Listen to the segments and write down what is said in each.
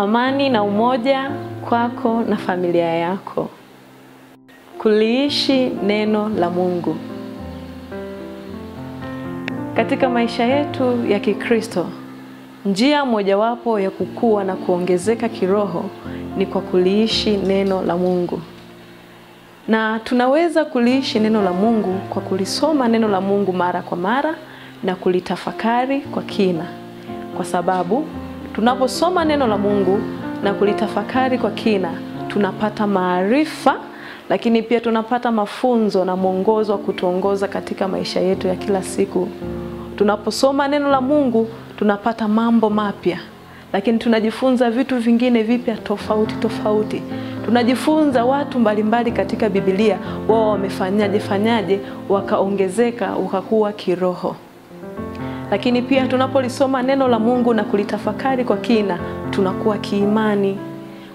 Amani na umoja kwako na familia yako. Kuliishi neno la Mungu. Katika maisha yetu ya Kikristo, njia mojawapo ya kukua na kuongezeka kiroho ni kwa kuliishi neno la Mungu. Na tunaweza kuliishi neno la Mungu kwa kulisoma neno la Mungu mara kwa mara na kulitafakari kwa kina. Kwa sababu tunaposoma neno la Mungu na kulitafakari kwa kina, tunapata maarifa, lakini pia tunapata mafunzo na mwongozo wa kutuongoza katika maisha yetu ya kila siku. Tunaposoma neno la Mungu, tunapata mambo mapya, lakini tunajifunza vitu vingine vipya tofauti tofauti. Tunajifunza watu mbalimbali katika Biblia, wao wamefanyaje fanyaje wakaongezeka wakakuwa kiroho. Lakini pia tunapolisoma neno la Mungu na kulitafakari kwa kina, tunakuwa kiimani,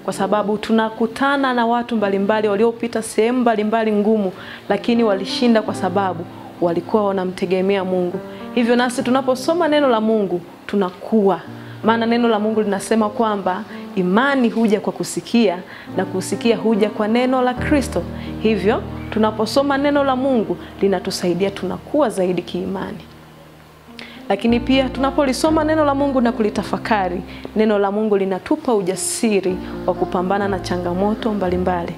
kwa sababu tunakutana na watu mbalimbali waliopita sehemu mbalimbali ngumu, lakini walishinda kwa sababu walikuwa wanamtegemea Mungu. Hivyo nasi tunaposoma neno la Mungu tunakuwa, maana neno la Mungu linasema kwamba imani huja kwa kusikia na kusikia huja kwa neno la Kristo. Hivyo tunaposoma neno la Mungu linatusaidia, tunakuwa zaidi kiimani. Lakini pia tunapolisoma neno la Mungu na kulitafakari, neno la Mungu linatupa ujasiri wa kupambana na changamoto mbalimbali.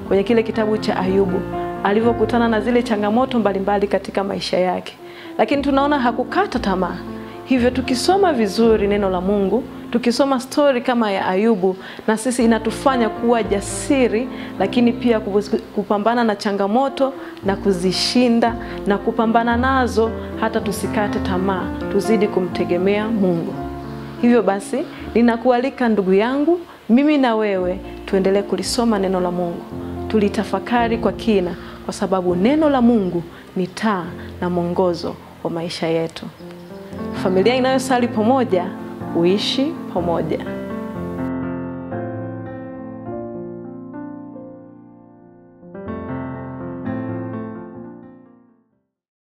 Kwenye kile kitabu cha Ayubu, alivyokutana na zile changamoto mbalimbali katika maisha yake, lakini tunaona hakukata tamaa. Hivyo tukisoma vizuri neno la Mungu, tukisoma story kama ya Ayubu, na sisi inatufanya kuwa jasiri, lakini pia kupambana na changamoto na kuzishinda na kupambana nazo, hata tusikate tamaa, tuzidi kumtegemea Mungu. Hivyo basi, ninakualika ndugu yangu, mimi na wewe tuendelee kulisoma neno la Mungu, tulitafakari kwa kina, kwa sababu neno la Mungu ni taa na mwongozo wa maisha yetu. Familia inayosali pamoja huishi pamoja.